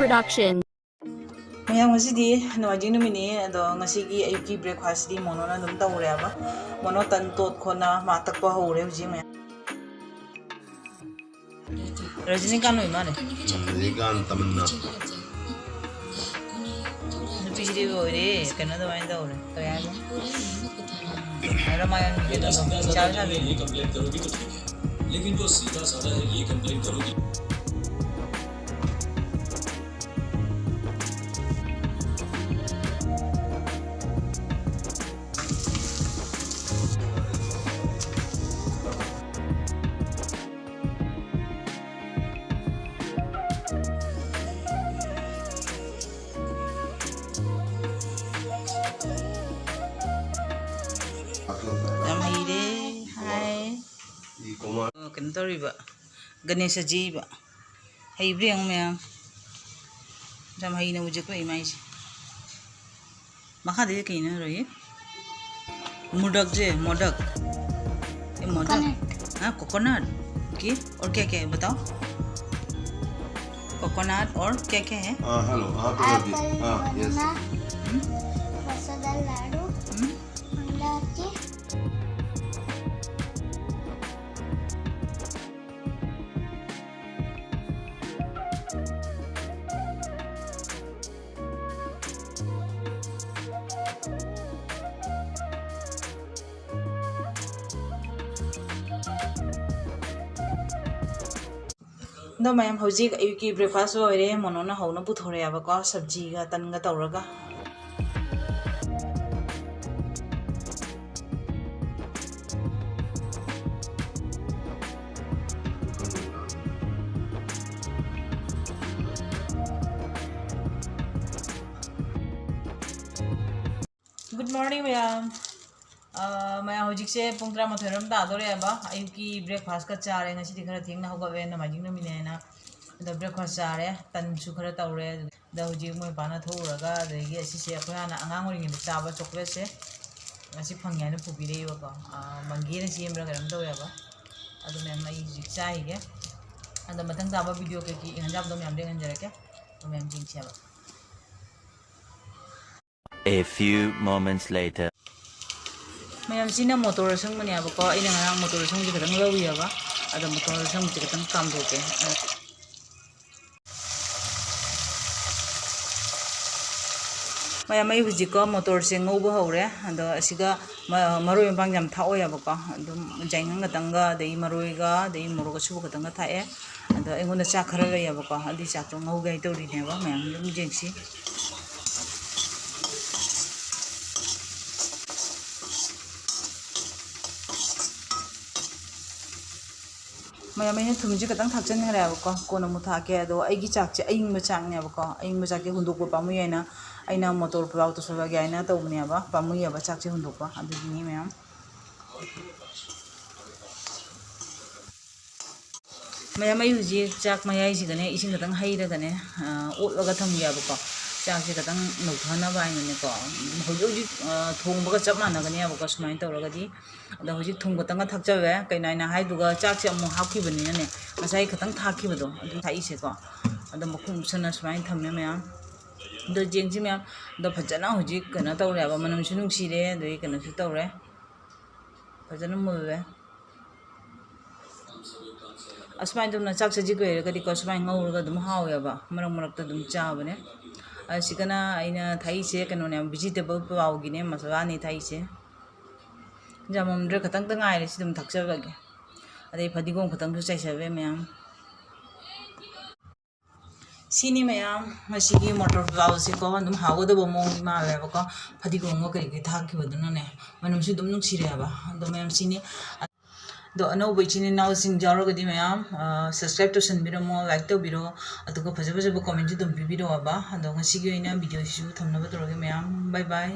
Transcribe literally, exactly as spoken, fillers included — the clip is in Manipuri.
Production. ꯃꯌꯥꯝ, ꯉꯁꯤꯗꯤ ꯅꯣꯡꯃꯥꯏꯖꯤꯡ ꯅꯨꯃꯤꯠꯅꯤ꯫ ꯑꯗꯣ ꯉꯁꯤꯒꯤ ꯑꯌꯨꯛꯀꯤ breakfastꯇꯤ ꯃꯣꯅꯣꯅ ꯑꯗꯨꯝ ꯇꯧꯔꯦꯕ꯫ ꯃꯣꯅꯣ ꯇꯟ ꯇꯣꯠ ꯈꯣꯠꯅ ꯃꯥ ꯇꯛꯄ ꯍꯧꯔꯦ ꯍꯧꯖꯤꯛ ꯃꯌꯥꯝ꯫ ꯔꯖꯅꯤꯀꯥꯟ ꯑꯣꯏ ꯃꯥꯜꯂꯦ꯫ ꯎꯝ, ꯔꯖꯅꯤꯀꯥꯟ, ꯇꯃꯟꯅꯥ꯫ ꯅꯨꯄꯤꯁꯤꯗꯤ ꯑꯣꯏꯔꯦ, ꯀꯩꯅꯣ ꯑꯗꯨꯃꯥꯏꯅ ꯇꯧꯔꯦ꯫ ꯀꯔꯤ ꯍꯥꯏꯅꯣ? ꯔꯃꯥꯌꯟꯒꯤ ꯀꯩꯅꯣꯗꯣ ꯏꯆꯥ ꯁꯥꯕꯤ꯫ ꯌꯥꯝ ꯍꯩꯔꯦ꯫ ꯍꯥꯏ꯫ ꯑꯣ, ꯀꯩꯅꯣ ꯇꯧꯔꯤꯕ, ꯒꯅꯦꯁ ꯁꯥꯖꯤꯕ꯫ ꯍꯩꯕ꯭ꯔꯥ ꯌꯦꯡꯉꯨ ꯃꯌꯥꯝ꯫ ꯌꯥꯝ ꯍꯩꯅ ꯎꯖꯩꯀꯣ ꯏꯃꯥꯏꯁꯦ꯫ ꯃꯈꯥꯗꯤ ꯀꯩꯅꯣ ꯔꯣꯍꯤ? ꯃꯣꯗꯛꯁꯦ, ꯃꯣꯗꯛ꯫ ये मोदक। Coconut। हाँ, coconut। ओके, और क्या क्या है बताओ? Coconut और क्या क्या है? हाँ, हेलो, हाँ, तो अभी, एप्पल, हाँ, यस। बनाना, हम्म? मसूर दाल लाडू, हम्म? अंडा की। ꯑꯗꯣ ꯃꯌꯥꯝ, ꯍꯧꯖꯤꯛ ꯑꯌꯨꯛꯀꯤ breakfast ꯂꯣꯏꯔꯦ꯫ ꯃꯣꯅꯣꯅ ꯍꯧꯅ ꯄꯨꯊꯣꯔꯛꯑꯦꯕꯀꯣ, ꯁꯕꯖꯤꯒ ꯇꯟꯒ ꯇꯧꯔꯒ꯫ Good morning, ꯃꯌꯥꯝ꯫ ꯑ, ꯃꯌꯥꯝ, ꯍꯧꯖꯤꯛꯁꯦ ꯄꯨꯡ ꯇꯔꯥꯃꯥꯊꯣꯏ ꯔꯣꯝ ꯇꯥꯗꯣꯔꯦꯕ꯫ ꯑꯌꯨꯛꯀꯤ breakfast ꯀ ꯆꯥꯔꯦ꯫ ꯉꯁꯤꯗꯤ ꯈꯔ ꯊꯦꯡꯅ ꯍꯧꯒꯠꯂꯦ, ꯅꯣꯡꯃꯥꯏꯖꯤꯡ ꯅꯨꯃꯤꯠꯅꯦꯅ꯫ ꯑꯗꯣ breakfast ꯆꯥꯔꯦ, ꯇꯟꯁꯨ ꯈꯔ ꯇꯧꯔꯦ꯫ ꯑꯗ ꯍꯧꯖꯤꯛ ꯃꯣꯏ ꯄꯥꯅ ꯊꯣꯛꯎꯔꯒ, ꯑꯗꯒꯤ ꯑꯁꯤꯁꯦ ꯑꯩꯈꯣꯏ ꯍꯥꯟꯅ ꯑꯉꯥꯡ ꯑꯣꯏꯔꯤꯉꯩꯗ ꯆꯥꯕ chocolateꯁꯦ ꯉꯁꯤ ꯐꯪꯉꯦ ꯍꯥꯏꯅ ꯄꯨꯕꯤꯔꯛꯏꯕꯀꯣ꯫ ꯑ, ꯃꯪꯒꯦꯅ ꯁꯦꯝꯕ꯭ꯔꯥ ꯀꯩꯅꯣꯝ ꯇꯧꯋꯦꯕ꯫ ꯑꯗꯨ ꯃꯌꯥꯝ ꯑꯩ ꯍꯧꯖꯤꯛ ꯆꯥꯈꯤꯒꯦ꯫ ꯑꯗꯣ ꯃꯊꯪ ꯆꯥꯕ video ꯀꯩꯀꯩ ꯌꯦꯡꯍꯟꯖꯕꯗꯣ ꯃꯌꯥꯝꯗ ꯌꯦꯡꯍꯟꯖꯔꯛꯀꯦ꯫ ꯃꯌꯥꯝ ꯌꯦꯡꯁꯦꯕ꯫ A few moments later. ꯃꯌꯥꯝꯁꯤꯅ ꯃꯣꯇꯣꯔ ꯑꯁꯪꯕꯅꯦꯕꯀꯣ꯫ ꯑꯩꯅ ꯉꯔꯥꯡ ꯃꯣꯇꯣꯔ ꯑꯁꯪꯕꯁꯦ ꯈꯤꯇꯪ ꯂꯧꯔꯤꯑꯕ꯫ ꯑꯗꯣ ꯃꯣꯇꯣꯔ ꯑꯁꯪꯕꯁꯦ ꯈꯤꯇꯪ ꯀꯥꯝꯊꯣꯛꯀꯦ꯫ ꯃꯌꯥꯝ, ꯑꯩ ꯍꯧꯖꯤꯛꯀꯣ ꯃꯣꯇꯣꯔꯁꯦ ꯉꯧꯕ ꯍꯧꯔꯦ꯫ ꯑꯗꯣ ꯑꯁꯤꯒ ꯃ-, ꯃꯔꯣꯏ ꯃꯄꯥꯡ ꯌꯥꯝ ꯊꯥꯛꯑꯣꯏꯕꯀꯣ꯫ ꯑꯗꯨꯝ ꯌꯥꯏꯉꯪ ꯈꯛꯇꯪꯒ, ꯑꯗꯩ ꯃꯔꯣꯏꯒ, ꯑꯗꯩ ꯃꯣꯔꯣꯛ ꯑꯁꯨꯕ ꯈꯛꯇꯪꯒ ꯊꯥꯛꯑꯦ꯫ ꯑꯗꯣ ꯑꯩꯉꯣꯟꯗ ꯆꯥꯛ ꯈꯔ ꯂꯩꯌꯦꯕꯀꯣ, ꯑꯗꯨꯏ ꯆꯥꯛꯇꯣ ꯉꯧꯒꯦ ꯍꯥꯏ ꯇꯧꯔꯤꯅꯦꯕ꯫ ꯃꯌꯥꯝ ꯑꯗꯨꯝ ꯌꯦꯡꯁꯤ꯫ ꯃꯌꯥꯝ, ꯑꯩꯅ ꯊꯨꯝꯁꯦ ꯈꯤꯇꯪ ꯊꯥꯛꯆꯟꯈ꯭ꯔꯦꯕꯀꯣ, ꯀꯣꯟꯅ ꯑꯃꯨꯛ ꯊꯥꯛꯀꯦ꯫ ꯑꯗꯣ ꯑꯩꯒꯤ ꯆꯥꯛꯁꯦ ꯑꯌꯤꯡꯕ ꯆꯥꯛꯅꯦꯕꯀꯣ, ꯑꯌꯤꯡꯕ ꯆꯥꯛꯁꯦ ꯍꯨꯟꯗꯣꯛꯄ ꯄꯥꯝꯃꯨꯏ ꯍꯥꯏꯅ ꯑꯩꯅ ꯃꯣꯇꯣꯔ ꯄꯨꯂꯥꯎ ꯇꯧꯁꯜꯂꯒꯦ ꯍꯥꯏꯅ ꯇꯧꯕꯅꯦꯕ, ꯄꯥꯝꯃꯨꯏꯑꯕ ꯆꯥꯛꯁꯦ ꯍꯨꯟꯗꯣꯛꯄ, ꯑꯗꯨꯒꯤꯅꯤ ꯃꯌꯥꯝ꯫ ꯃꯌꯥꯝ, ꯑꯩ ꯍꯧꯖꯤꯛ ꯆꯥꯛ ꯃꯌꯥꯏꯁꯤꯗꯅꯦ ꯏꯁꯤꯡ ꯈꯤꯇꯪ ꯍꯩꯔꯒꯅꯦ, ꯑ, ꯑꯣꯠꯂꯒ ꯊꯝꯒꯦꯕꯀꯣ꯫ ꯆꯥꯛꯁꯦ ꯈꯤꯇꯪ ꯅꯧꯊꯅꯕ ꯍꯥꯏꯅꯅꯦꯀꯣ꯫ ꯍꯧꯖꯤꯛ ꯍꯧꯖꯤꯛ, ꯑ, ꯊꯣꯡꯕꯒ ꯆꯞ ꯃꯥꯟꯅꯒꯅꯦꯕꯀꯣ ꯁꯨꯃꯥꯏꯅ ꯇꯧꯔꯒꯗꯤ꯫ ꯑꯗꯣ ꯍꯧꯖꯤꯛ ꯊꯨꯝ ꯈꯛꯇꯪꯒ ꯊꯥꯛꯆꯜꯂꯦ꯫ ꯀꯩꯅꯣ ꯑꯩꯅ ꯍꯥꯏꯗꯨꯒ ꯆꯥꯛꯁꯦ ꯑꯃꯨꯛ ꯍꯥꯞꯈꯤꯕꯅꯤꯅꯅꯦ, ꯉꯁꯥꯏ ꯈꯤꯇꯪ ꯊꯥꯛꯈꯤꯕꯗꯣ ꯑꯗꯨ ꯊꯥꯛꯏꯁꯦꯀꯣ꯫ ꯑꯗꯣ ꯃꯈꯨꯝ ꯀꯨꯞꯁꯟꯅ ꯁꯨꯃꯥꯏꯅ ꯊꯝꯃꯦ ꯃꯌꯥꯝ꯫ ꯑꯗꯣ ꯆꯦꯡꯁꯤ ꯃꯌꯥꯝ, ꯑꯗꯣ ꯐꯖꯅ ꯍꯧꯖꯤꯛ ꯀꯩꯅꯣ ꯇꯧꯔꯦꯕ, ꯃꯅꯝꯁꯨ ꯅꯨꯡꯁꯤꯔꯦ, ꯑꯗꯩ ꯀꯩꯅꯣꯁꯨ ꯇꯧꯔꯦ, ꯐꯖꯅ ꯃꯨꯜꯂꯦ꯫ ꯑꯁꯨꯃꯥꯏꯅ ꯇꯧꯅ ꯆꯥꯛ ꯆꯖꯤꯛ ꯂꯩꯔꯒꯗꯤꯀꯣ, ꯁꯨꯃꯥꯏꯅ ꯉꯧꯔꯒ ꯑꯗꯨꯝ ꯍꯥꯎꯋꯦꯕ, ꯃꯔꯛ ꯃꯔꯛꯇ ꯑꯗꯨꯝ ꯆꯥꯕꯅꯦ꯫ ꯑꯁꯤꯒꯅ ꯑꯩꯅ ꯊꯥꯛꯏꯁꯦ ꯀꯩꯅꯣꯅꯦ, ꯚꯤꯖꯤꯇꯦꯕꯜ ꯄꯨꯂꯥꯎꯒꯤꯅꯦ ꯃꯁꯥꯂꯥꯅꯦ ꯊꯥꯛꯏꯁꯦ꯫ ꯌꯥꯝꯃꯝꯗ꯭ꯔꯦ, ꯈꯤꯇꯪꯇ ꯉꯥꯏꯔꯦ, ꯁꯤ ꯑꯗꯨꯝ ꯊꯥꯛꯆꯔꯒꯦ꯫ ꯑꯗꯩ ꯐꯗꯤꯒꯣꯝ ꯈꯤꯇꯪꯁꯨ ꯆꯥꯏꯖꯕ ꯌꯥꯏ ꯃꯌꯥꯝ꯫ ꯁꯤꯅꯤ ꯃꯌꯥꯝ, ꯉꯁꯤꯒꯤ ꯃꯣꯇꯣꯔ ꯄꯨꯂꯥꯎꯁꯦꯀꯣ, ꯑꯗꯨꯝ ꯍꯥꯎꯒꯗꯕ ꯃꯑꯣꯡꯗꯤ ꯃꯥꯜꯂꯦꯕꯀꯣ꯫ ꯐꯗꯤꯒꯣꯝꯒ ꯀꯔꯤ ꯀꯔꯤ ꯊꯥꯛꯈꯤꯕꯗꯨꯅꯅꯦ, ꯃꯅꯝꯁꯨ ꯑꯗꯨꯝ ꯅꯨꯡꯁꯤꯔꯦ ꯍꯥꯏꯕ꯫ ꯑꯗꯣ ꯃꯌꯥꯝ, ꯁꯤꯅꯤ꯫ ꯑꯗꯣ ꯑꯅꯧꯕ ꯏꯆꯤꯟ ꯏꯅꯥꯎꯁꯤꯡ ꯌꯥꯎꯔꯒꯗꯤ ꯃꯌꯥꯝ, ꯑ, subscribe ꯇꯧꯁꯟꯕꯤꯔꯝꯃꯣ, like ꯇꯧꯕꯤꯔꯣ, ꯑꯗꯨꯒ ꯐꯖ ꯐꯖꯕ comment ꯁꯨ ꯑꯗꯨꯝ ꯄꯤꯕꯤꯔꯛꯑꯣꯕ꯫ ꯑꯗꯣ ꯉꯁꯤꯒꯤ ꯑꯣꯏꯅ video ꯁꯤꯁꯨ ꯊꯝꯅꯕ ꯇꯧꯔꯒꯦ ꯃꯌꯥꯝ, bye bye꯫